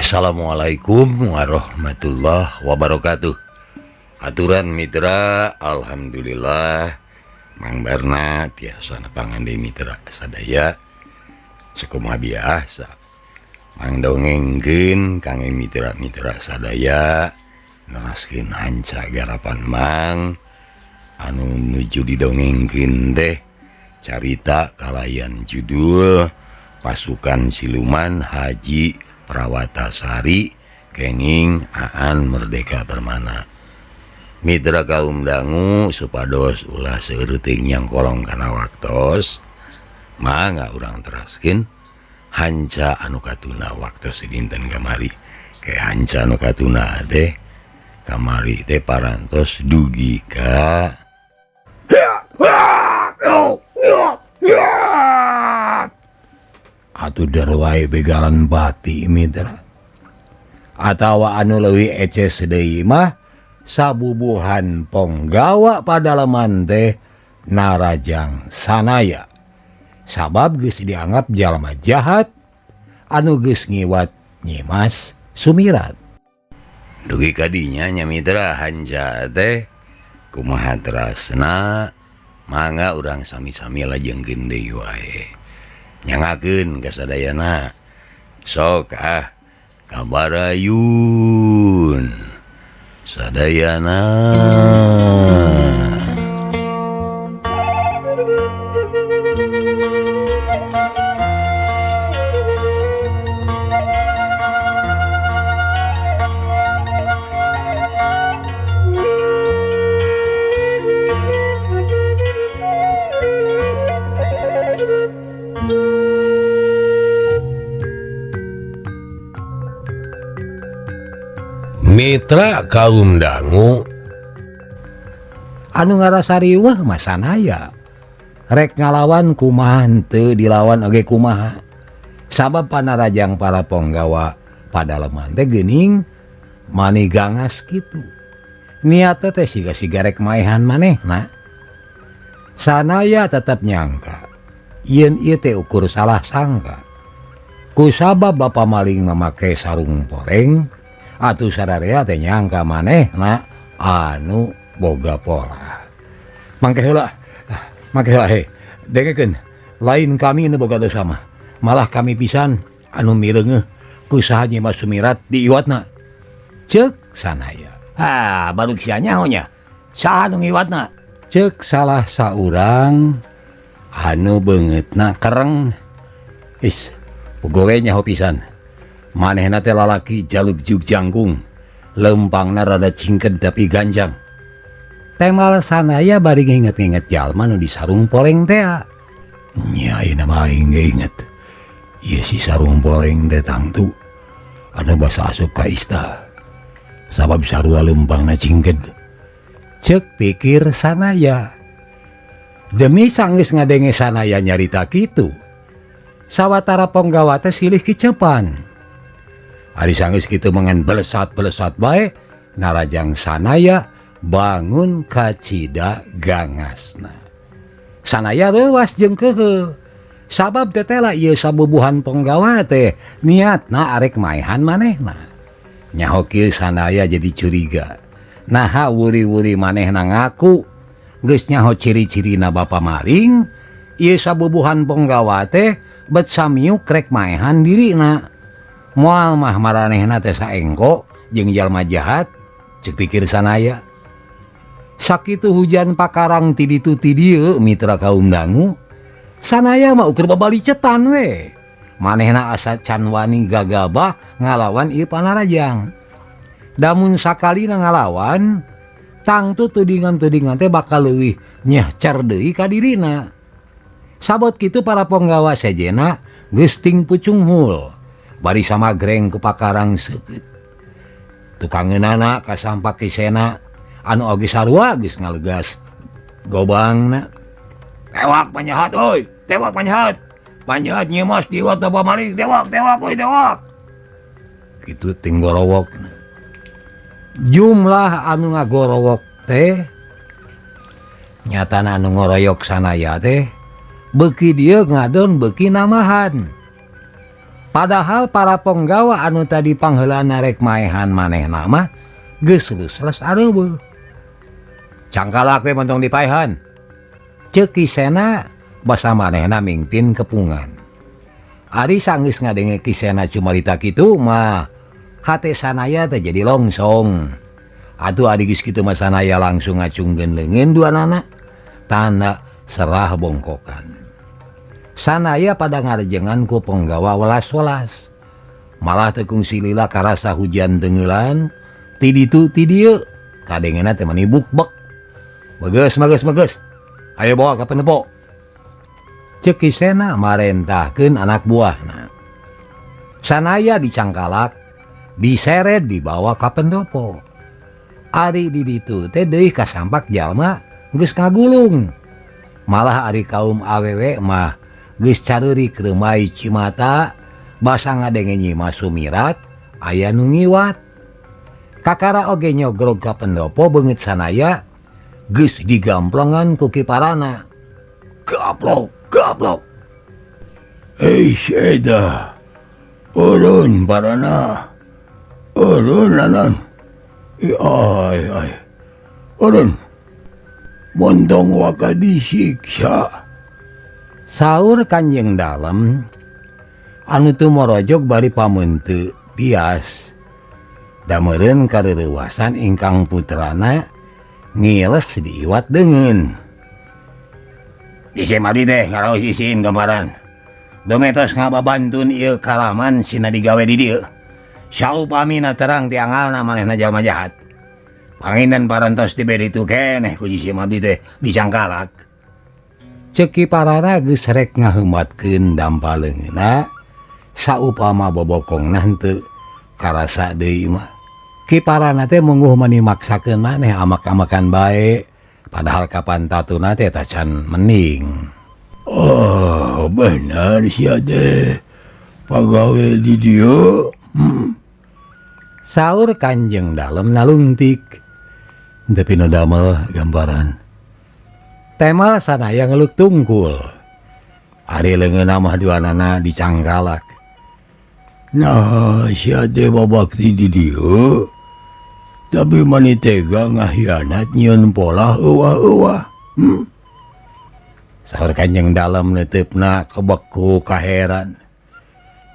Assalamualaikum warahmatullahi wabarakatuh. Aturan mitra, alhamdulillah Mang Barna tiasa nepangan deui mitra sadaya sakumaha biasa. Mang dongengkeun kangge mitra-mitra sadaya neraskeun hanca garapan Mang anu nuju didongengkeun teh carita kalayan judul Pasukan Siluman Haji Prawatasari kenging Aan Merdeka Permana. Mitra kaum dangu supados ulah seueuting yang kolong kana waktos, mangga urang teraskeun hanca anu katuna waktos dinten kamari. Ke hanca anu katuna teh kamari teh parantos dugi ka atuh darwae begalan bati mitra atawa anu leuwih eces deui mah sabubuhan ponggawa padalaman teh narajang sanaya sabab geus dianggap jalma jahat anu geus ngiwat Nyimas Sumirat. Dugi kadinya nya mitra hanca teh kumaha terasna mangga urang sami-sami lajengkeun deui wae. Nyangakeun ka sadayana sok ah kabarayun sadayana. Mitra kaum dangu anu ngarasa riweuh mah sanaya rek ngalawan kumaha henteu dilawan oge kumaha sabab panarajang para ponggawa padaleman teh geuning mani gangas kitu niat teh siga-siga rek maehan manehna. Sanaya tetep nyangka yen ieu teh ukur salah sangka kusabab bapa maling mamake sarung poreng atuh sararea teh nyangka manehna anu boga pola. Mangke heula, mangke heula he. Dengekeun, lain kami nu boga dosa mah. Malah kami pisan anu mireungeuh ku saha Nyimas Sumirat diiwatna. Ceuk sanaya. Ha, baru sia nyaho nya. Saha nu ngiwatna? Ceuk salah saurang anu beungeutna kereng. Is, pugowe nyaho pisan. Manehna teh lalaki jaluk jug jangkung, lempangna rada cingked tapi ganjang. Temal sanaya bari nginget-nginget jalma nu di sarung poleng teh. Nya ayeuna mah aing ge inget. Ieu si sarung poleng teh tangtu anu basa asup ka istal. Sabab sarua lempangna cingked. Ceuk pikir sanaya. Demi sanggeus ngadenge sanaya nyarita kitu, sawatara ponggawa teh silih kicepan. Ari sanggeus kitu mengan belesat-belesat bae narajang sanaya bangun kacida gangasna. Sanaya leuwas jeung keuheul sabab tetela ieu sabubuhan ponggawa teh niatna arek maehan manehna. Nyaho kieu sanaya jadi curiga. Naha wuri-wuri manehna ngaku geus nyaho ciri-cirina bapa maling, ieu sabubuhan ponggawa teh bet samiuk rek maehan dirina. Moal mah maranehna teh saengko jeung jalma jahat ceuk pikir sanaya. Sakitu hujan pakarang ti ditu ti dieu mitra kaum dangu, sanaya mah ukur babalicetan we. Manehna asa can wani gagabah ngalawan ieu panarajang. Damun sakalina ngalawan, tangtu tudingan-tudingan teh bakal leuwih nyehcer deui ka dirina. Sabot kitu para ponggawa sejena geus ting pucunghul. Bari sama greng ku pakarang seukeut. Tukangeunana kasampak kisena anu oge sarua geus ngalegas gobangna. Tewak panjahat euy, tewak panjahat. Panjahat Nyimas diwat bapa maling, tewak tewak euy tewak. Kitu ting gorowok. Jumlah anu ngagorowok teh nyatana anu ngoroyok sanaya teh beuki dieu ngadon beuki namahan. Padahal para penggawa anu tadi pangheulana rek maehan manehna mah geus lusles areuweuh. Cangkalak we montong dipaehan. Ceuk Ki Sena basa manehna mingpin kepungan. Ari sanggeus ngadenge Ki Sena cumarita kitu mah hate Sanaya teh jadi longsong. Atuh ari geus kitu mah Sanaya langsung ngacungkeun leungeun duanana tanda serah bongkokan. Sanaya pada ngarejengan ku penggawa welas-welas. Malah teu kungsi lila karasa hujan tenggelan ti ditu ti dieu kadengena teh mani bukbek. Bagus bagus bagus. Ayo bawa ka pendepo. Ceuk Ki Sena marentahkeun anak buahna. Sanaya dicangkalak, diseret dibawa ka pendopo. Ari di ditu teh deui kasampak jalma geus ngagulung. Malah ari kaum awewe mah geus careurik reumai cimata basa ngadenge Nyi Mas Sumirat aya nu ngiwat. Kakara oge nyogrog ka pendopo beungeut Sanaya geus digamplongan ku Ki Parana. Gaplok gaplok. Eish eta. Urun Parana. Urun nanan. Ai ai. Urun. Montong waka disiksa. Saur Kanjeng Dalem anu tumorojog bari pameunteuk bias. Da meureun kareurewasan ingkang putrana ngiles diiwat deungeun. Isim abdi teh ngaraos isin gambaran. Dometos ngababantun ieu kalaman sina digawe di dieu. Saupamina terang tiangalna manehna jalma jahat. Panginten parantos diberi ditu keneh ku jisim abdi teh dicangkalak. Ceuk Ki Parana geus rek ngaheumatkeun dampa leungeunna saupama bobokongna henteu karasa deui mah. Ki Parana teh mungguh mani maksakeun maneh amak-amakan bae padahal kapan tatuna teh tacan mening. Oh, benar sia teh. Pagawe di dieu. Saur Kanjeng Dalem nalungtik. Teu pina damel gambaran. Temal Sanaya ngeluk tungkul. Ari leungeunna mah duanana dicangkalak. Nah, sia teh babakti di dieu. Tapi mani tega ngahianat nyieun polah euwah-euwah. Saur Kanjeng Dalem neuteupna kebeku kaheran.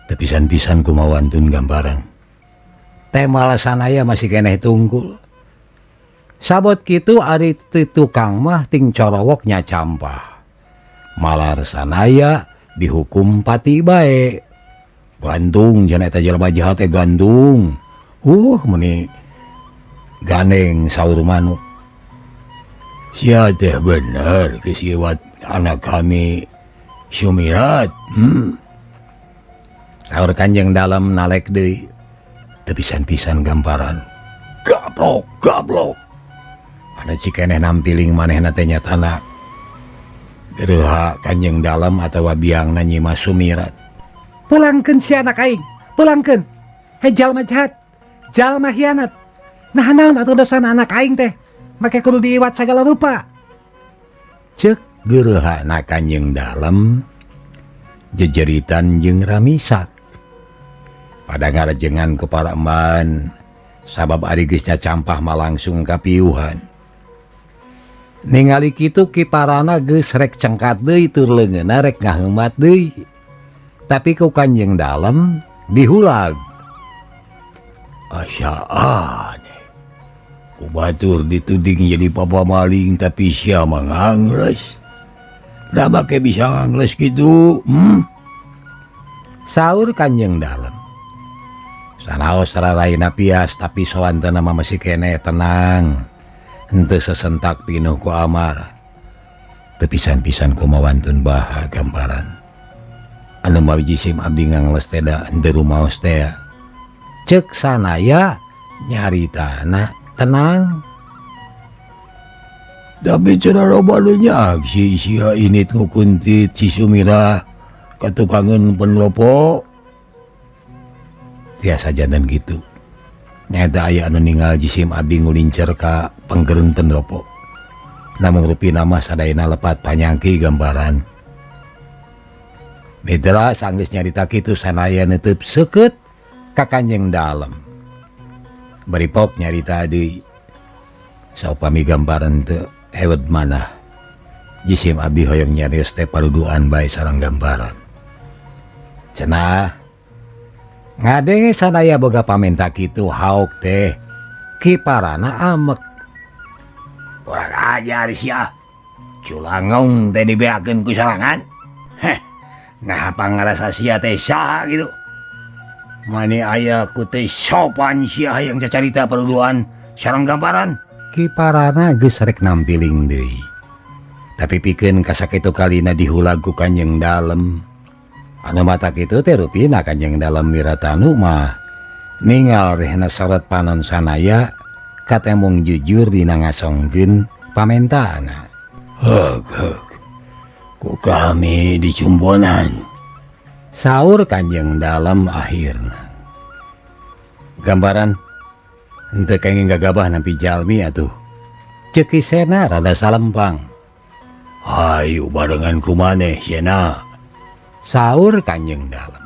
Teu pisan-pisan kumaha wantun gambaran. Temal Sanaya masih keneh tungkul. Sabot kitu ari ti tukang mah ting corowok nya campah. Malar Sanaya dihukum pati bae. Gantung cenah eta jelema jahat teh gantung. Meni gandeng saur manuk. Sia teh bener geus iwat anak kami Sumirat. Saur Kanjeng Dalem nalek deui. Teu pisan-pisan gambaran. Gablok gablok. Ada cikeneh nampiling manehna teh nyatana Geureuha Kanjeng Dalem atawa biangna Nyi Mas Sumirat. Pulangkeun si anak aing, pulangkeun. He jalma jahat, jalma hianat. Nah naon atuh dosana anak aing teh? Make kudu diiwat sagala rupa. Ceuk geureuhana Kanjeng Dalem jejeritan jeung ramisak. Pada ngarejengan ku para emban sabab ari geus campah mah langsung kapiuhan. Ningali kitu Ki Parana geus rek cengkat deui tur leungeunna rek ngaheumat deui. Tapi ku Kanjeng Dalem dihulag. Asa aneh. Ku batur dituding jadi papa maling tapi sia mah ngangles. Da make bisa ngangles kitu. Saur Kanjeng Dalem. Sanaos raraina pias tapi sawantena mah masih keneh tenang. Henteu sesentak pinuh ku amarah. Teu pisan-pisan kumaha wantun baha gambaran. Anu mah jisim abdi ngangles teh da henteu rumaos teh. Ceuk Sanaya nyaritana tenang. Tapi cenah loba nu nyaksi sia init ngukuntit si Sumirah katukangeun pendopo. Tiasa janten kitu. Nyaeta aya anu ninggal jisim abdi ngulincer ka panggereng pendopo. Namun rupina mah sadayana lepat panyangki gambaran. Mitra sanggeus nyarita kitu sanaya neuteub seukeut ka Kanjeng Dalem. Bari pok nyarita deui. Saupami gambaran teu hewet manah. Jisim abdi hoyong nyarios teh paduduan bae sareng gambaran. Cenah ngadenge sanaya boga pamenta kitu haok teh kiparana amek. Urang ajar sia. Culangong teh dibeakeun ku sorangan. Heh. Nah pangarasa sia teh saha gitu. Mani aya ku teh sopan sia hayang cacarita paduduan sareng gambaran. Kiparana geus rek nampiling deui. Tapi pikeun kasakitu kalina dihulag ku Kanjeng Dalem. Anu mata kitu teh rupina Kanjeng Dalem Wiratanu mah ningal rehna sorot panon sanaya katemung jujur dina ngasongkeun pamentaana. Heuk heuk. Ku kami dicumbonan. Saur Kanjeng Dalem akhirna. Gambaran henteu kenging gagabah nampi jalmi atuh. Ceuk Ki Sena rada salempang. Hayu barengan ku maneh Sena. Saur Kanjeng Dalem.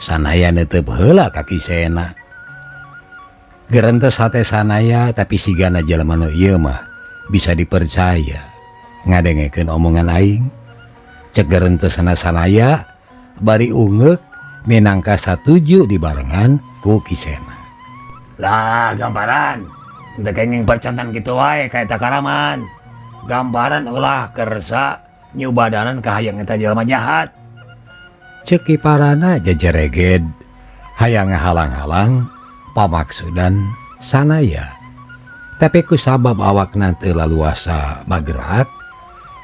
Sanaya neuteub heula ka Ki Sena. Gerentes hate sanaya tapi sigana jelema nu ieu mah bisa dipercaya. Ngadengekeun omongan aing. Cek gerentesna sanaya bari ungeuk minangka satuju dibarengan ku Ki Sena. Lah gambaran teu kenging percantan kitu wae ka eta karaman. Gambaran ulah kersa nyubadanan ka hayang eta jelema jahat. Ceuk kiparana jejereged hayang ngahalang-halang pamaksudan sanaya. Tapi ku sabab awakna teu laluasa bagerak,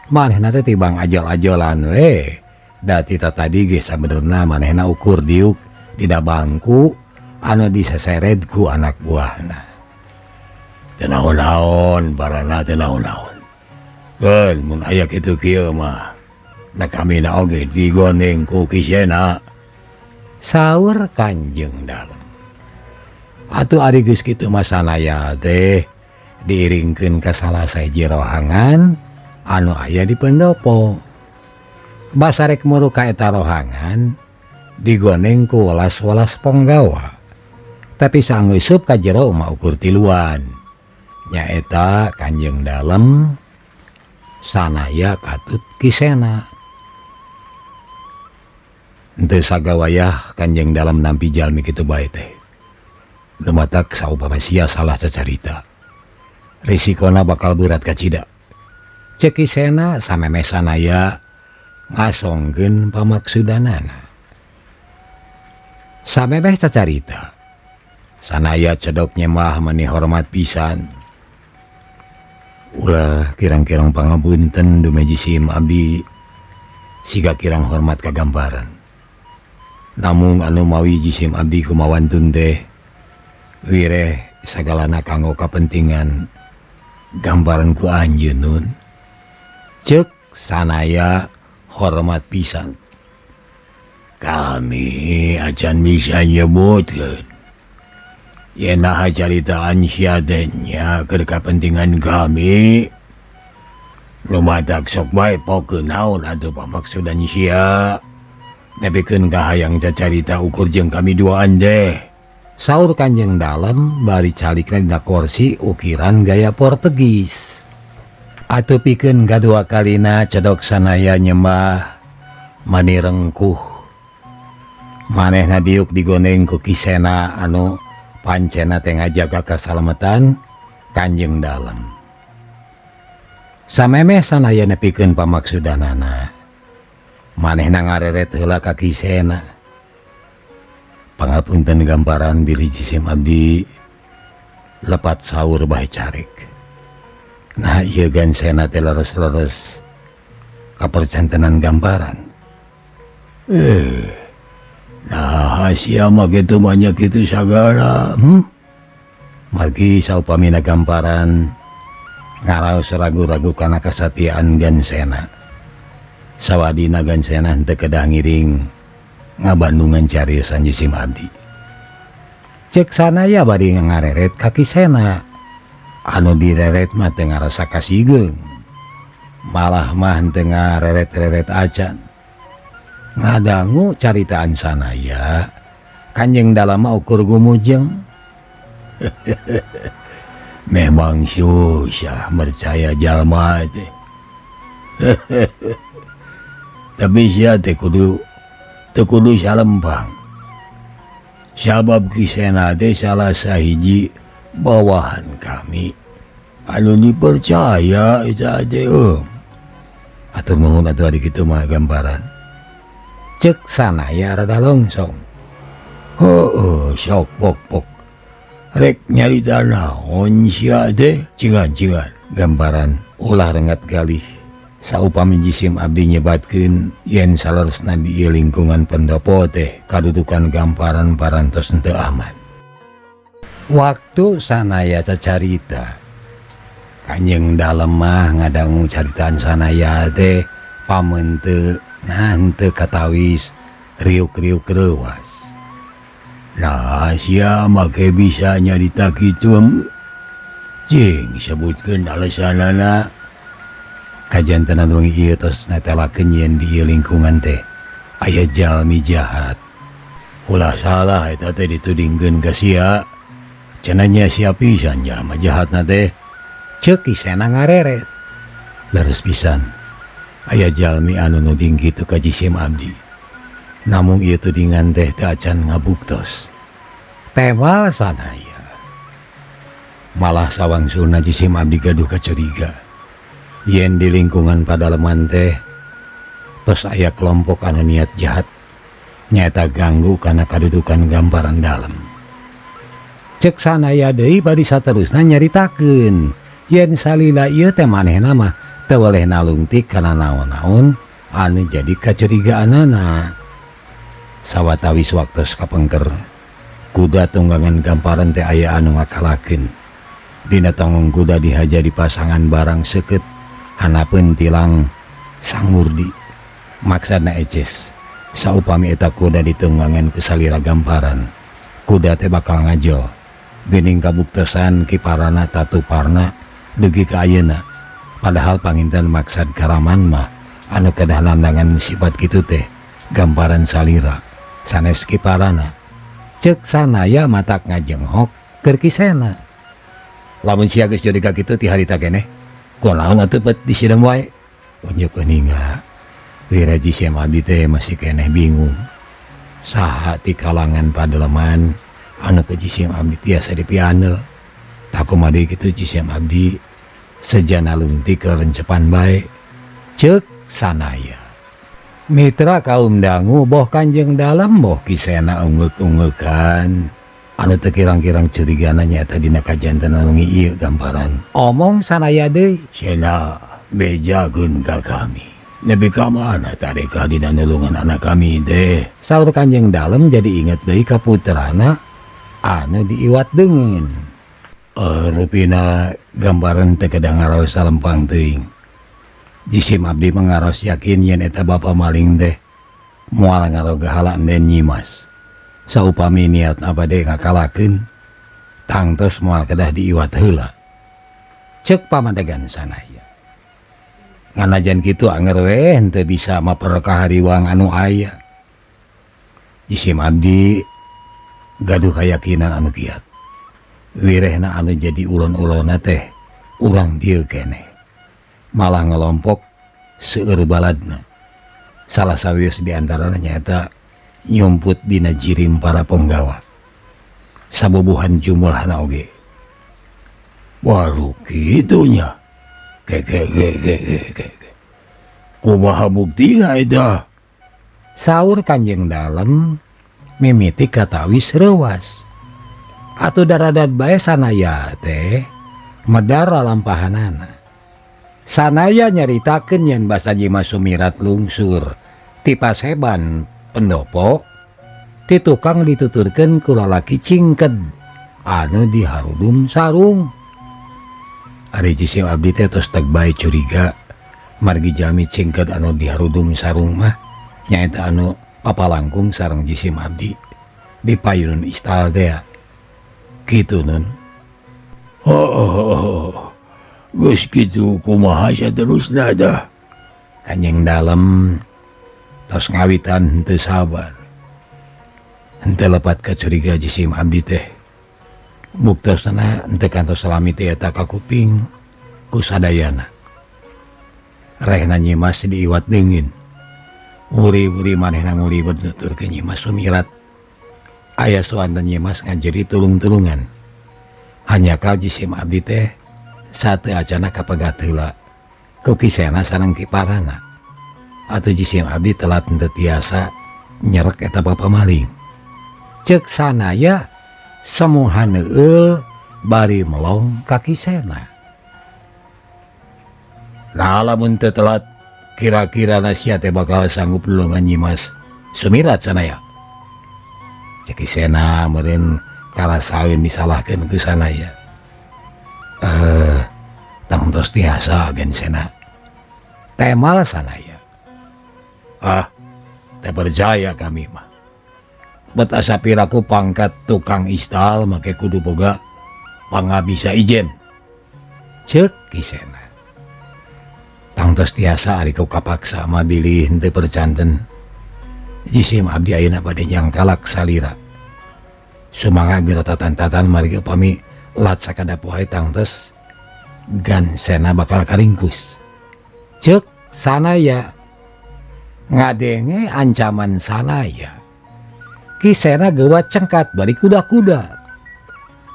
manehna teh tibang ajol-ajolan we. Da ti tatadi ge sabenerna manehna ukur diuk dina bangku anu disesered ku anak buahna. Teu naon-naon barana teu naon-naon. Keun mun aya kitu kieu mah. Na kami na oge digoneng ku Ki Sena. Saur Kanjeng Dalem. Atuh ari geus kitu mah sanaya teh diiringkeun ka salah sahiji rohangan anu aya di pendopo. Basarek muru ka eta rohangan digoneng ku welas-welas ponggawa. Tapi sanggeusup ka jero mah ukur tiluan. Nyaeta Kanjeng Dalem sanaya katut Ki Sena. Henteu sagawayah Kanjeng Dalem nampi jalmi kitu bae teh. Lumatak saupama sia salah cacarita. Risikona bakal berat kacida. Ceuk Ki Sena samemeh sanaya ngasongkeun pamaksudanana. Samemeh cacarita. Sanaya cedok nyemah meni hormat pisan. Ulah kirang-kirang pangapunten dumeji sim abdi siga kirang hormat ka gambaran. Namung anu mawi jisim abdi kumawantun teh wireh sagalana kanggo kapentingan gambaran ku anjeun nun. Ceuk sanaya hormat pisan. Kami acan bisa nyebutkeun. Yen naha caritaan sia teh nya keur kapentingan kami. Lumatak sok bae pokeun naon atuh pamaksudan sia. Nepikeun ka hayang cacarita ukur jeung kami duaan teh. Saur Kanjeng Dalem bari calikna dina kursi ukiran gaya Portugis. Atuh pikeun kadua kalina cedok sanaya nyembah mani rengkuh. Manehna diuk digoneng ku Ki Sena anu pancena teh ngajaga kasalametan Kanjeng Dalem. Samemeh sanaya nepikeun pamaksudanana. Manehna ngareret heula ka Ki Sena. Pangapunten gambaran bilih jisim abdi lepat saur bae carik. Nah ieu gan Sena teh leres-leres kapercantenan gambaran. Nah sia mah kitu banyak kitu sagala. Margi saupamina gambaran ngaraos ragu-ragu kana kesatiaan gan Sena. Sawadina gan Sena henteu kedah ngiring ngabandungan cariosan jisim abdi. Ceuk sanaya bari ngareret ka Ki Sena. Anu direret mah teu ngarasa kasigeung. Malah mah henteu ngareret-reret acan. Ngadangu caritaan sanaya Kanjeng Dalem mah ukur gumujeng. Memang susah percaya jalma teh. Tapi sia teh kudu teu kudu salempang. Sabab Ki Sena teh salah sahiji bawahan kami anu dipercaya eta teh eueuh. Hatur nuhun atuh ari kitu mah gambaran. Cek sanaya rada longsong. Heueuh sok pok-pok. Rek nyarita naon sia teh cingan-cingan. Gambaran ulah rengat galih. Saupami jisim abdi nyebatkeun yen saleresna di ieu lingkungan pendopo teh kadudukan gamparan parantos henteu aman. Waktu sanaya cacarita Kanjeng Dalem mah ngadangu caritaan sanaya teh pameuteu nah henteu katawis riuk-riuk reuwas. Nah sia make bisa nyarita kitu cing sebutkeun alesanana. Kajantenan wengi ieu tos netelakeun yen di ieu lingkungan teh aya jalmi jahat. Ulah salah eta teh ditudingkeun ka sia. Cenah nya sia pisan jalma jahatna teh. Ceuk Ki Sena ngareret. Leres pisan aya jalmi anu nuding kitu ka jisim abdi. Namung ieu tudingan teh teu acan ngabuktos. Tewal sanaya. Malah sawangsulna jisim abdi gaduh kacuriga. Yen di lingkungan padaleman teh tos aya kelompok anu niat jahat nyaeta ganggu kana kadudukan gambaran dalem. Cek sanaya deui bari saterusna nyaritakeun yen salila ieu teh manehna mah teu weleh nalungtik kana naon-naon anu jadi kacurigaanana. Sawatawis waktos kapengker kuda tunggangan gamparan teh aya anu ngakalakeun. Dina tongong kuda dihaja di pasangan barang seukeut hanapeun tilang sangmurdi. Maksana eces saupami eta kuda ditunggangan ku salira gamparan kuda teh bakal ngajol. Geuning kabuktosan kiparana tatuparna dugi ka ayeuna. Padahal panginten maksad karaman mah anu kedah nandangan sifat kitu teh gamparan salira sanes kiparana. Ceuk sanaya matak ngajenghok keur Ki Sena. Lamun sia geus jadi ka kitu ti harita keneh kunaon atuh bet disidem wae. Unjuk geuninga Wira jisim abdi teh masih keneh bingung. Saha ti kalangan padaleman anu ke jisim abdi tiasa dipianel. Takumaha deui kitu jisim abdi sejana lungtik rerencepan bae. Ceuk sanaya. Mitra kaum dangu boh Kanjeng Dalem boh Ki Sena ungeuk-ungeukan. Anu teu kirang-kirang curigana nyaeta dina kajantenan wengi ieu gambaran. Omong sanaya deui. Sena bejakeun ka kami. Nepi ka mana tareka dina nulungan anak kami teh? Saur Kanjeng Dalem jadi inget deui ka putrana anu diiwat deungeun. Rupina gambaran teh kedah ngaraos salempang teuing. Jisim abdi mah ngaraos yakin yen eta bapa maling teh moal ngaroga hala den Nyimas. Saupami niat bade ngakalakeun tangtos moal kedah diiwat heula. Ceuk pamadegan sanaya. Nganajan kitu anger we henteu bisa maperkah hariwang anu aya. Jisim abdi gaduh kayakinan anu kiat. Wirehna anu jadi ulon-ulonna teh urang dieu keneh. Malah ngelompok seueur baladna. Salah sawios di antarana nyaeta nyumput dina jirim para penggawa. Sabobohan jumlahna oge. Waduh kitunya. Ke. Kumaha buktina eta? Saur Kanjeng Dalem mimiti katawis reuwas. Atuh daradat bae sanaya teh medar lalampahanana. Sanaya nyaritakeun yen basa Nyimas Sumirat lungsur ti paseban pendopo ti tukang dituturkeun ku lalaki cingked anu diharudum sarung. Ari jisim abdi teh tos teg bae curiga margi jalmi cingked anu diharudum sarung mah nyaeta anu papalangkung sareng jisim abdi di payun istal teh. Kitu nun. Oh, geus kitu kumaha saterusna tah? Kanjeng Dalem Tos ngawitan henteu sabar. Henteu lepat kacuriga jisim abdi teh. Buktosna henteu kantos salami teh eta ka kuping ku sadayana. Rehna Nyimas diiwat deungin. Wuri-wuri manehna ngulibet nuturkeun Nyimas Sumirat. Aya suanten Nyimas ngajeri tulung-tulungan. Hanjakal jisim abdi teh sate acana kapegat heula. Ku Kisena sareng kiparana. Atuh jisim abdi telat henteu tiasa nyerek eta bapa maling. Ceuk Sanaya semuhan neueul bari melong ka Kisena. Nah lamun teu telat kira-kira sia teh bakal sanggup nulungan Nyimas Sumirat Sanaya. Ceuk Kisena meureun karasaeun disalahkeun ku Sanaya. Tangtos tiasa gen Sena. Temal Sanaya. Ah, teh percaya kami mah. Bet asa piraku pangkat tukang istal make kudu boga pangabisa ijen. Ceuk Kisena. Tangtos tiasa ari ku kapaksa mah bilih henteu percanten. Jisim abdi ayeuna bade nyangkalak salira. Sumangga geura tatan-tatan margi upami lat sakadap wae tangtos gan Sena bakal karingkus. Ceuk Sanaya ngadenge ancaman Sanaya. Kisena geuwat cengkat bari kuda-kuda.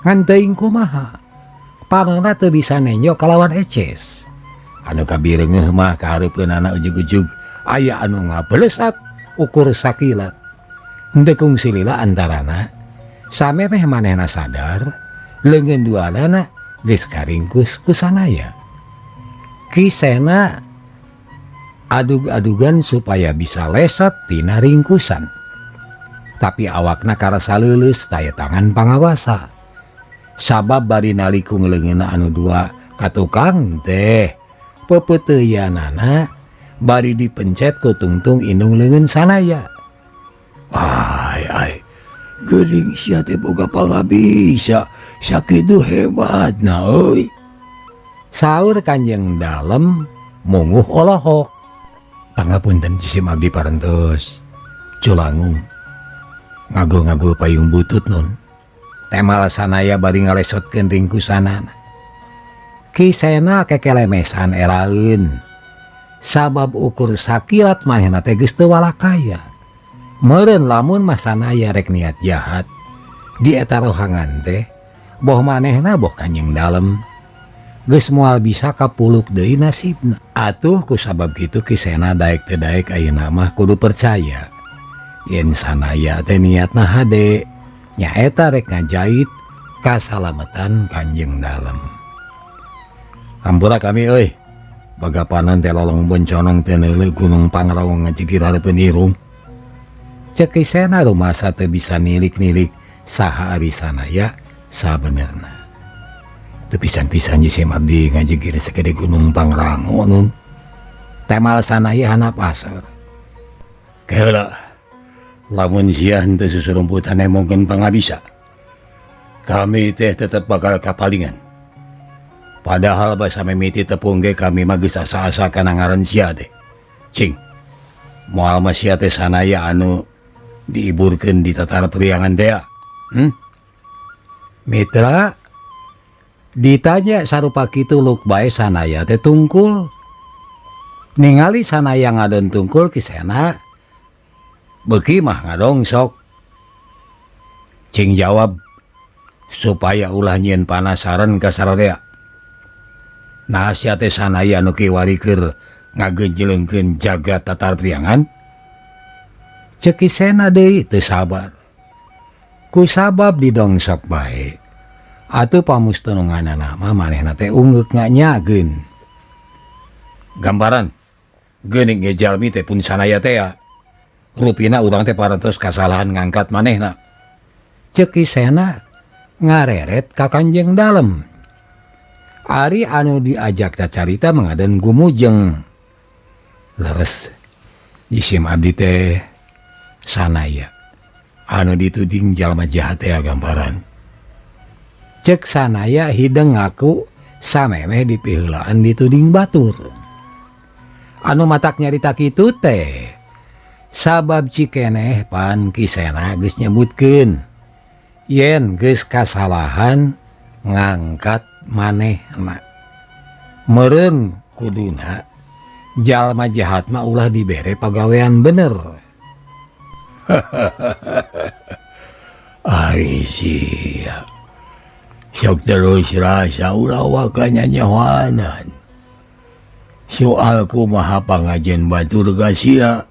Ngan teuing kumaha? Panonna teu bisa nenjo kalawan eces. Anu kabireungeuh mah kahareupeunana ujug-ujug aya anu ngabelesat ukur sakilat. Henteu kungsi lila antarana samemeh manehna sadar leungeun duanana geus karingkus ku Sanaya. Kisena adug-adugan supaya bisa lesot tina ringkusan. Tapi awakna karasa leuleus taya tangan pangawasa. Sabab bari nalikung leungeunna anu dua ka tukang teh pepeuteuyanana bari dipencet ku tungtung indung leungeun Sanaya. Ai ai geuning sia teh boga pangabisa sakitu hebatna euy. Saur Kanjeng Dalem munguh olohok. Pangapunten jisim abdi parantos culangung ngagul-ngagul payung butut nun. Temal Sanaya bari ngalesotkeun ringkusanana. Kisena kekelemesan eraeun. Sabab ukur sakilat manehna teh geus teu walakaya. Meureun lamun mah Sanaya rek niat jahat di eta rohangan teh boh manehna boh Kanjeng Dalem geus moal bisa kapuluk deui nasibna. Atuh ku sabab kitu Kisena daek teu daek ayeuna mah kudu percaya yen Sanaya teh niatna hade nyaeta rek ngajait kasalametan Kanjeng Dalem. Hampura kami euy. Bagapanan teh lolong bonconong teh neuleuh Gunung Pangrawang ngajigir hareupeun irung. Ceuk Kisena rumasa teu bisa nilik-nilik saha ari Sanaya sabenerna. Teu pisan-pisan jisim abdi ngajigir sagede Gunung Pangrango nun. Temal Sanaya hanap asor. Keheula lamun sia henteu susurumputan emongkeun pangabisa. Kami teh tetep bakal kapalingan. Padahal basa mimiti tepung ge kami mah geus asa-asa kana ngaran sia teh. Cing. Moal mah sia teh Sanaya anu diiburkeun di tatar priangan teh. Mitra ditanya sarupa kitu luk bae Sanaya teh tungkul. Ningali Sanaya ngadon tungkul Kisena beuki mah ngadongsok. Cing jawab supaya ulah nyieun panasaran ka sararea. Nah sia teh Sanaya nu kiwari keur ngagenjeleungkeun jagat tatar priangan. Ceuk Kisena deui teu sabar. Ku sabab didongsok bae. Atuh pamustununganana mah manehna teh ungeuk nganyageun. Gambaran geuning ge jalmi teh pun Sanaya teh ya. Rupina urang teh parantos kasalahan ngangkat manehna. Ceuk Kisena ngareret ka Kanjeng Dalem. Ari anu diajak cacarita mengaden gumujeng. Leres jisim abdi teh Sanaya anu dituding jalma jahat teh gambaran. Ceuk Sanaya hideng ngaku samemeh dipiheulaan dituding batur. Anu matak nyarita kitu teh Sabab Cikeneh pan Ki Sena geus nyebutkeun yen geus kasalahan ngangkat manehna. Meureun kuduna jalma jahat mah ulah dibere pagawean bener. Ari sia. Sok terus rasa ulah waka nyanyahoanan. Soal kumaha pangajen batur ka sia.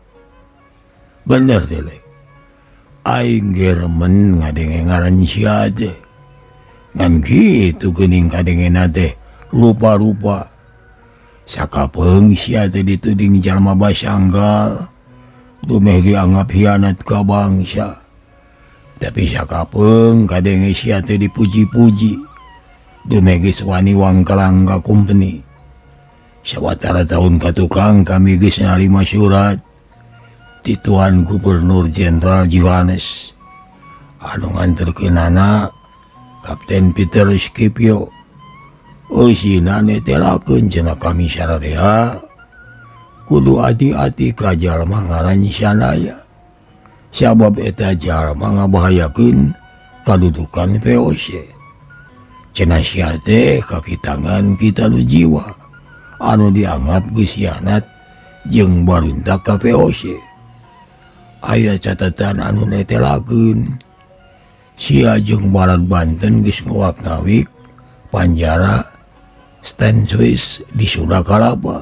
Bener teh le. Aing ge remen ngadenge ngaran sia teh. Ngan kitu geuning kadengena teh rupa-rupa. Sakapeung sia teh dituding jalma basanggal. Dumeh dianggap hianat ka bangsa. Tapi sakapeung kadenge sia teh dipuji-puji. Dumeh geus wani wangkelang ka kumpeni. Sawatara tahun ka tukang kami geus narima surat ti Tuan Gubernur Jenderal Johannes anu nganterkeunana Kapten Peter Scipio. Eusina netelakeun cenah kami sararea kudu ati-ati ka jalma ngaran Sanaya. Sabab eta jalma ngabahayakeun kadudukan VOC. Cenah sia teh kakitangan kita nu jiwa anu dianggap geus hianat jeung baruntak ka VOC. Aya catatan anu netelakeun sia jeung Barat Banten geus ngawak-ngawik panjara Stan Swiss di Surakarta.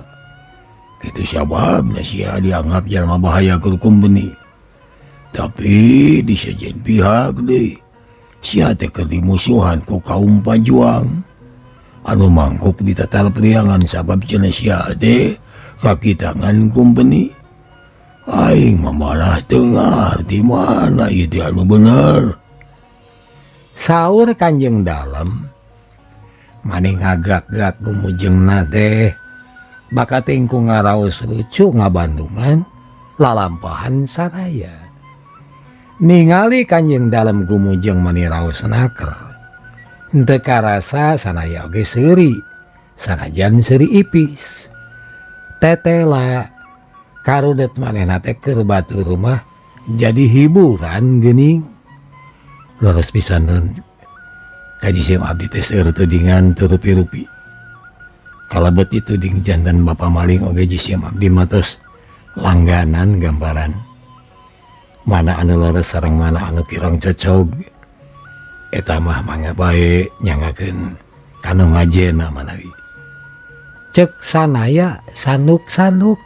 Kitu sababna sia dianggap jalma bahaya keur kumpeni. Tapi di sejen pihak deui sia teh keur dimusuhan ku kaum pajuang anu mangkuk di tatal priangan sabab cenah sia teh kakitangan kumpeni. Aing mah malah teu ngarti mana ieu teh anu bener. Saur Kanjeng Dalem maneh ngagak-gak gumujengna teh bakating ku ngaraos lucu ngabandungan lalampahan saraya. Ningali Kanjeng Dalem gumujeng mani raos naker. Henteu karasa sanaya oge seuri, sanajan seuri ipis. Tetela karudet manehna teh keur batur rumah jadi hiburan geuning. Leres pisan kaji sim abdi teh seueur tudingan teu rupi-rupi. Kalebet itu ding jantan Bapak Maling oge jisim abdi matos langganan gambaran. Mana anu leres sareng mana anu kirang cocog. Eta mah mangga bae nyangakeun kanu ngajena manawi. Cek sanaya sanuk-sanuk.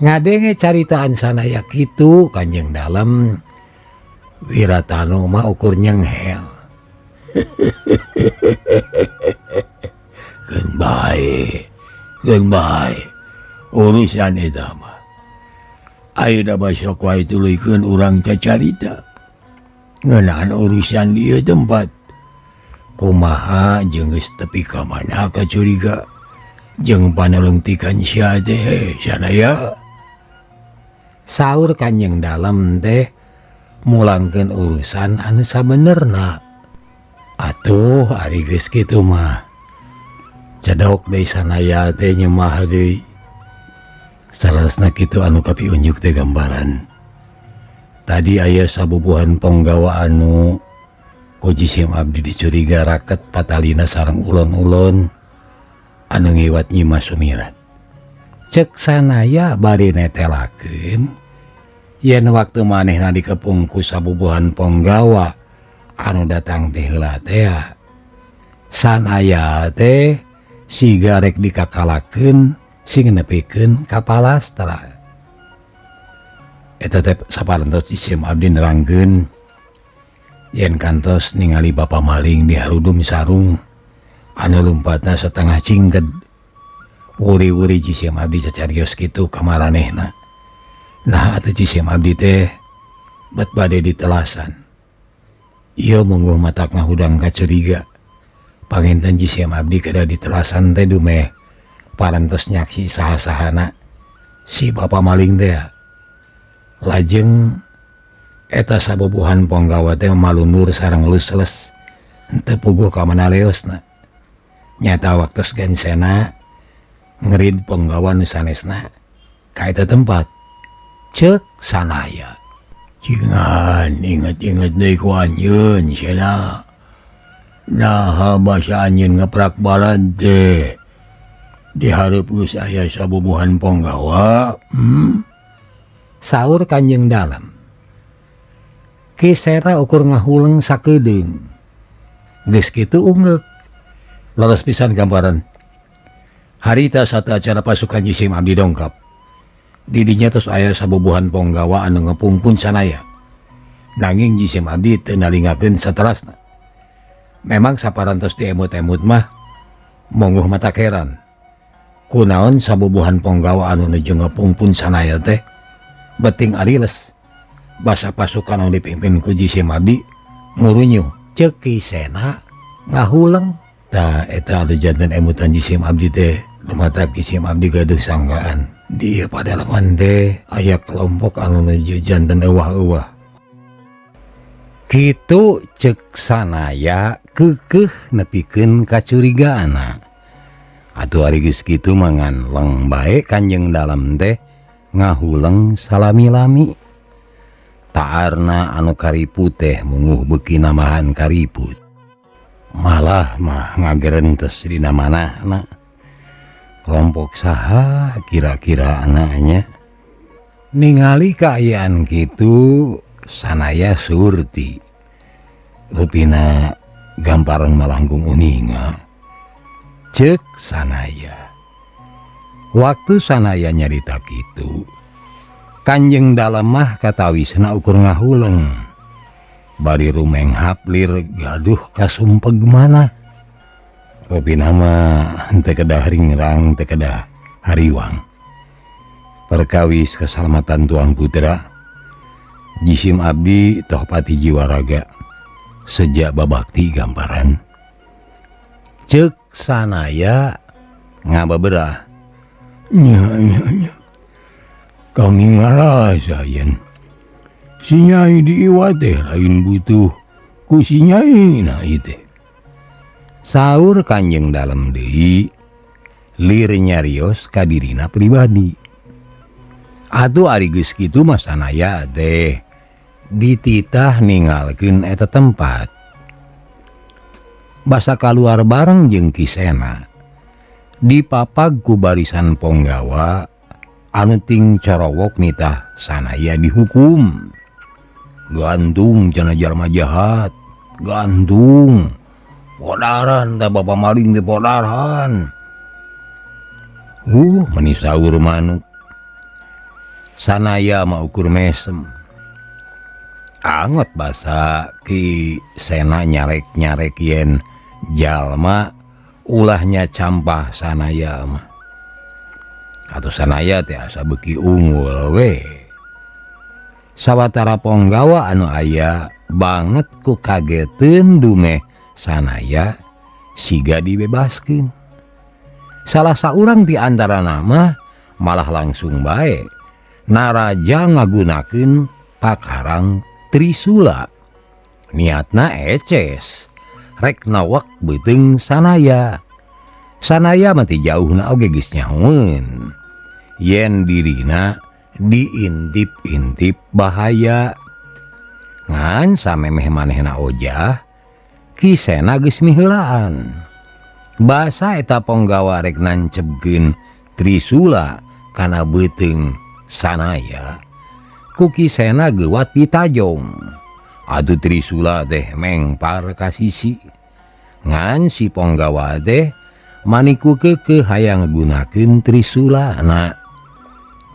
Ngadenge caritaan sanaya kitu Kanjeng Dalem Wiratano mah ukur nyenghel. Keun bae, keun bae. Urusan eta mah. Ayeuna mah sok wae tuluykeun urang cacarita. Ngeunaan urusan ieu tempat. Kumaha jeung geus tepi ka mana kacuriga jeung paneleungtikan sia teh sanaya. Saur Kanjeng Dalem teh mulangkeun urusan anu sabenerna. Atuh ari geus kitu mah. Cedok deui sanaya teh nyemah deui. Saleresna kitu anu kapiunjuk teh gambaran. Tadi aya sabubuhan ponggawa anu ku jisim abdi dicuriga raket patalina sareng ulon-ulon anu ngiwat Nyimas Sumirat. Cek sanaya bari netelakeun yen waktu manehna dikepung ku sabubuhan ponggawa anu datang teh heula teh. Sanaya teh siga rek dikakalakeun sing nepikeun ka palastra. Eta teh saparantos isim abdi nerangkeun yen kantos ningali Bapak Maling di harudum sarung anu lumpatna setengah cingked. Wuri-wuri jisim abdi cacarios kitu ka maranehna. Nah atuh jisim abdi teh bet bade ditelasan. Ieu mungguh matak ngahudang kacuriga. Panginten jisim abdi kada ditelasan teh dumeh parantos nyaksi saha-sahana si Bapak Maling teh. Lajeng eta sabubuhan ponggawa teh malunur sareng leus-leus henteu puguh ka mana leosna. Nyata waktos gensena ngerid ponggawa nu sanesna ka eta tempat. Cek Sanaya. Cingan inget-inget deui ku anjeun cenah. Naha basa anjeun ngeprak balad teh. Di hareup geus aya sabubuhan ponggawa. Saur Kanjeng Dalem. Ki Sena ukur ngahuleng sakedeung. Geus kitu ungeuk. Leres pisan gambaran. Harita saacara pasukan jisim abdi dongkap. Didinya terus aya sabubuhan ponggawa anu ngepungpun sanaya. Nanging jisim abdi teu nalingakeun saterasna. Memang saparantos diemut-emut mah mongguh mata heran. Kunaon sabubuhan ponggawa anu nuju ngepungpun sanaya teh beting ariles. Basa pasukan anu dipimpin ku jisim abdi ngurunyu. Ceuk Ki Sena ngahuleng. Tah eta anu janten emutan jisim abdi teh lumatak jisim abdi gaduh sangkaan. Di ieu padalaman teh aya kelompok anu nuju janten euwah-euwah. Kitu cek Sanaya keukeuh nepikeun kacurigaanna. Atuh ari geus kitu mah nganleng bae Kanjeng Dalem teh ngahuleng salami-lami. Taarna anu kariput teh munguh beuki namahan kariput. Malah mah ngagerentes dina manahna. Kelompok saha kira-kira anaknya. Ningali kaayaan kitu Sanaya surti. Rupina gamparan malangkung uninga. Cek Sanaya. Waktu Sanaya nyarita kitu, Kanjeng Dalem mah katawisna ukur ngahuleng. Bari rumenghap lir gaduh kasumpeg mana. Rupina mah henteu kedah ringrang, teu kedah hariwang. Perkawis keselamatan tuang putra, jisim abdi tohpati jiwa raga sejak babakti gamparan. Cek Sanaya ngababerah. Nya nya nya. Kami ngarasa yen si Nyai diiwat teh lain butuh ku si Nyai na ieu teh. Saur Kanjeng Dalem deui lir nyarios ka dirina pribadi. Atuh ari geus kitu mah Sanaya teh dititah ningalkeun eta tempat. Basa kaluar bareng jeung Ki Sena. Dipapag ku barisan ponggawa anu ting corowok nitah Sanaya dihukum. Gantung cenah jalma jahat, gantung. Podaran tah bapa maling teh podaran. Meni saur manuk. Sanaya mah ukur mesem. Angot basa Ki Sena nyarek-nyarek yen jalma ulahnya campah Sanaya mah. Atau Sanaya teh asa beuki unggul we. Sawatara ponggawa anu aya banget ku kageteun dumeh Sanaya siga dibebaskeun. Salah saurang di antara nama malah langsung bae naraja ngagunakeun pakarang Trisula. Niatna eces rek nawak beuteung Sanaya. Sanaya mah ti jauhna oge geus nyahoeun yen dirina diintip-intip bahaya. Ngan samemeh manehna ojah Ki Sena geus miheulaan. Basa eta ponggawa rek nancebkeun Trisula kana beuteung Sanaya. Ku Ki Sena geuwat ditajong. Atuh Trisula teh mengpar ka sisi. Ngan si ponggawa teh maniku keukeuh hayang ngagunakeun Trisula na.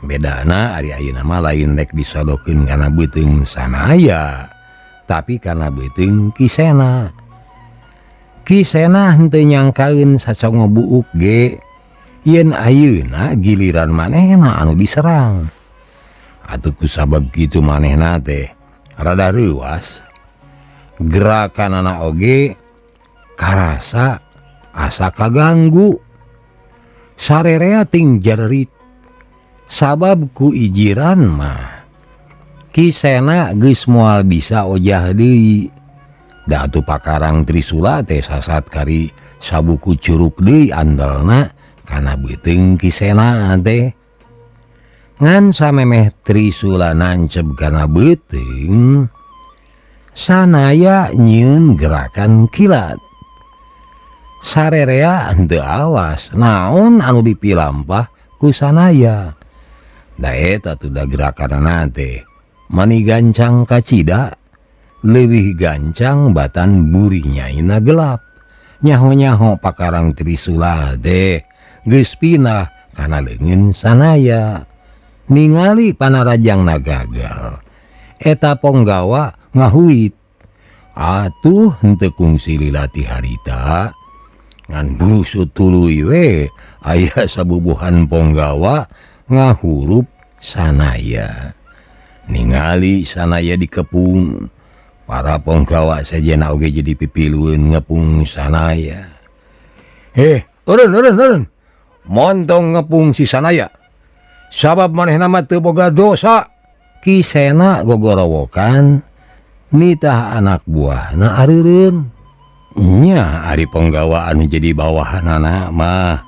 Bedana ari ayeuna mah lain rek disodokeun kana beuteung Sanaya, tapi kana beuteung Ki Sena. Ki Sena henteu nyangkaeun sacongo buuk ge yen ayeuna giliran manehna anu diserang. Atuh kusabab kitu manehna teh rada reuas. Gerakanana oge karasa asa kaganggu. Sarerea ting jerit. Sabab ku ijiran mah Ki Sena geus moal bisa ojah deui. Da atuh pakarang Trisula teh sasat kari sabuku curug deui andelna kana beuteung Ki Sena teh. Ngan samemeh Trisula nancep kana beuteung, Sanaya nyieun gerakan kilat. Sarerea henteu awas naon anu dipilampah ku Sanaya. Da eta tuh da gerakanana teh mani gancang kacida, leuwih gancang batan buri nyaina gelap. Nyaho-nyaho pakarang Trisula teh geus pindah kana leungeun Sanaya. Ningali panarajangna gagal, eta ponggawa ngahuit. Atuh henteu kungsi lila ti harita, ngan burusut tuluy we aya sabubuhan ponggawa ngahurup Sanaya. Ningali Sanaya dikepung, para ponggawa sejenna oge jadi pipilueun ngepung Sanaya. Heh, eureun eureun eureun. Montong ngepung si Sanaya. Sabab manehna mah teu boga dosa. Ki Sena gogorowokan nitah anak buahna areureun. Nya ari ponggawa anu jadi bawahanana mah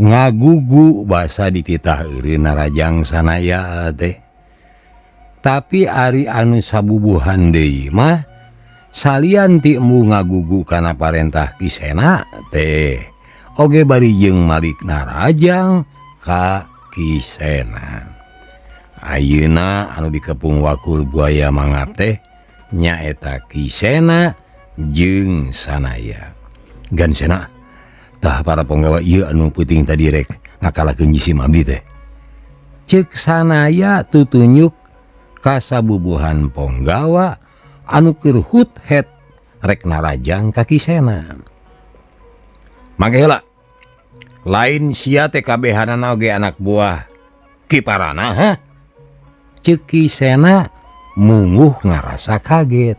ngagugu basa dititah eureun narajang Sanaya teh. Tapi ari anu sabubuhan deui mah salian ti embung ngagugu kana parentah Ki Sena teh oge bari jeung malik narajang ka Ki Sena. Ayeuna anu dikepung wakul buaya mangap teh nyaeta Ki Sena jeung Sanaya. Gan Sena, tah para ponggawa ieu anu peuting tadi rek ngakalakeun jisim abdi teh. Ceuk Sanaya tutunyuk ka sabubuhan ponggawa anu keur hut-het rek narajang ka Ki Sena. Mangke heula, lain sia teh kabehanana oge anak buah Ki Parana, ha? Ceuk Ki Sena mungguh ngarasa kaget.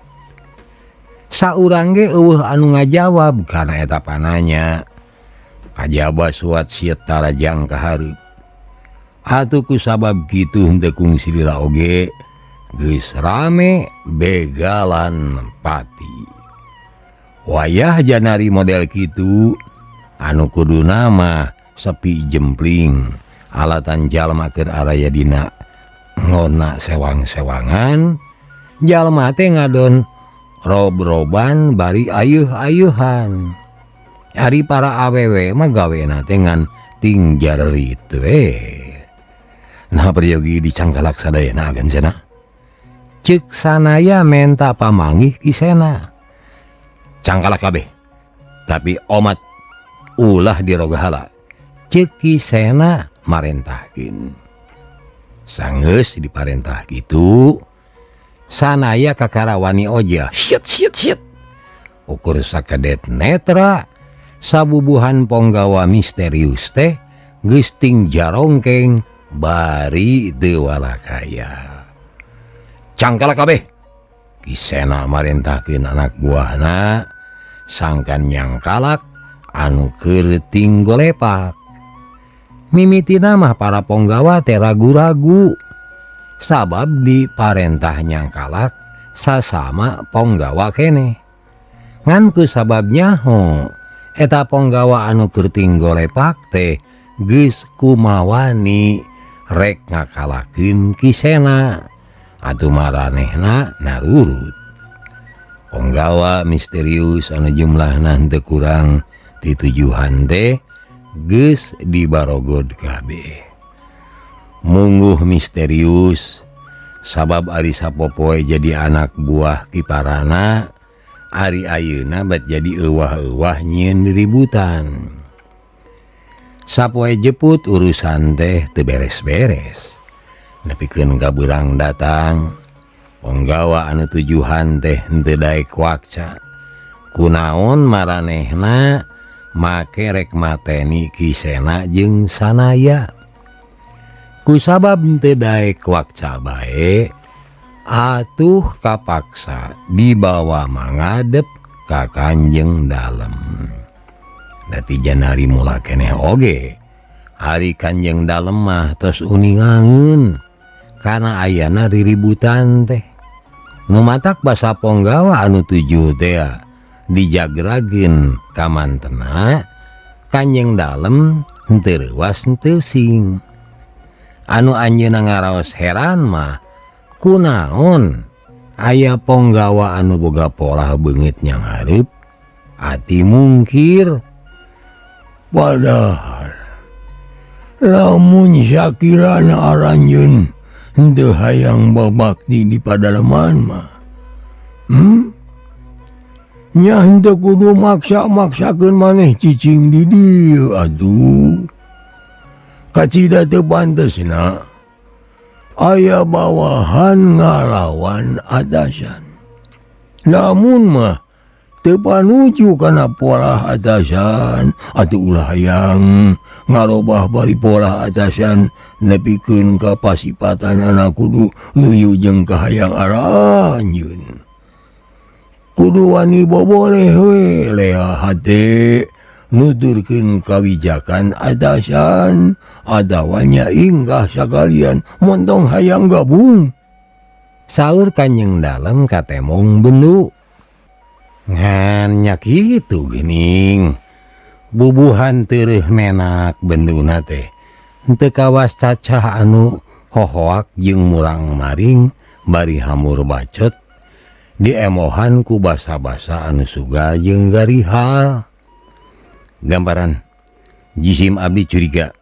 Saurang ge eueuh anu ngajawab kana eta pananya. Kajaba suat sieut tarajang ka hareup. Atuh kusabab kitu henteu kungsi lila oge geus rame begalan pati. Wayah janari model kitu anu kuduna mah sepi jempling alatan jalma keur araya dina ngona sewang-sewangan, jalma teh ngadon rob-roban bari ayeuh-ayeuhan. Ari para awewe mah gawena teh ngan ting jarerit we. Nah peryogi dicangkalak sadayana agan Sena. Ceuk Sanaya menta pamanggih Ki Sena. Cangkalak kabeh, tapi omat ulah dirogahala. Ceuk Ki Sena marentahkeun. Sanggeus diparentah kitu, Sanaya kakarawani oja. Siet siet siet. Ukur sakedet netra, sabubuhan ponggawa misterius teh geus ting jarongkeng bari teu walakaya. Cangkalak kabeh. Ki Sena marentahkeun anak buahna sangkan nyangkalak anu keur ting golepak. Mimitina mah para ponggawa teh ragu-ragu sabab diparentah nyangkalak sasama ponggawa keneh. Ngan ku sabab nyaho eta ponggawa anu keur ting golepak teh geus kumawani rek ngakalakeun Ki Sena. Atuh maranehna narurut. Ponggawa misterius anu jumlahna henteu kurang ti tujuhan teh geus dibarogod kabeh. Mungguh misterius sabab ari sapopoe jadi anak buah Ki Parana, ari ayeuna bet jadi euwah-euwah nyieun ributan. Sapoe jeput urusan teh teu beres-beres. Nepikeun ka beurang datang, ponggawa anu tujuhan teh henteu daek wakca. Kunaon maranehna make rek mateni Ki Sena jeung Sanaya. Kusabab henteu daek wakca bae, atuh kapaksa dibawa mangadep ka Kanjeng Dalem. Dati janari mula keneh oge, ari Kanjeng Dalem mah tos uningangeun kana ayana riributan teh. Nu matak basa ponggawa anu tujuh teh dijagrageun kamantena Kanjeng Dalem henteu reuwas henteu sing. Anu anjeunna ngaraos heran mah kunaon aya ponggawa anu boga polah beungeut nyang hareup ati mungkir. Padahal lamun sakirana aranjeun henteu hayang babakti di padaleman mah nya henteu kudu maksa-maksakeun maneh cicing di dieu atuh. Kacida teu pantesna aya bawahan ngalawan atasan. Lamun mah teu panuju kana polah atasan atuh ulah hayang ngarobah bari polah atasan nepikeun ka pasipatanana kudu luyu jeung kahayang aranjeun. Kudu wani boboleh we lea hate nuturkeun kawijakan atasan adawanya inggah sakalian montong hayang gabung. Saur Kanjeng Dalem katemong bendu. Ngan nya kitu geuning. Bubuhan teureeh menak benduna teh henteu kawas cacah anu hohoak jeung murang-maring bari hamur bacot diemohan ku basa-basa anu suga jeung garihal. Gambaran jisim abdi curiga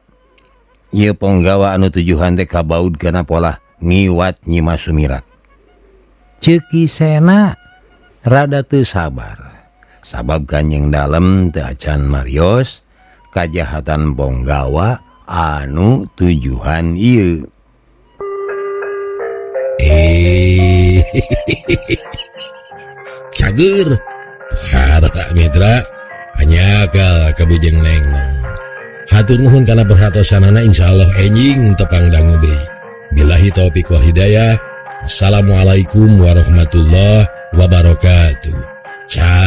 ieu ponggawa anu tujuhan teh kabaud kana polah ngiwat Nyi Mas Sumirat. Ceuk Ki Sena rada teu sabar sabab Kanjeng Dalem teu acan marios kajahatan ponggawa anu tujuhan ieu. Cager harta mitra hanyakal kabujeng neng. Hatur nuhun kana perhatosanana, insyaallah enjing tepang dangu deui. Billahi taufik wal hidayah. Assalamualaikum warahmatullahi wabarakatuh. Cager.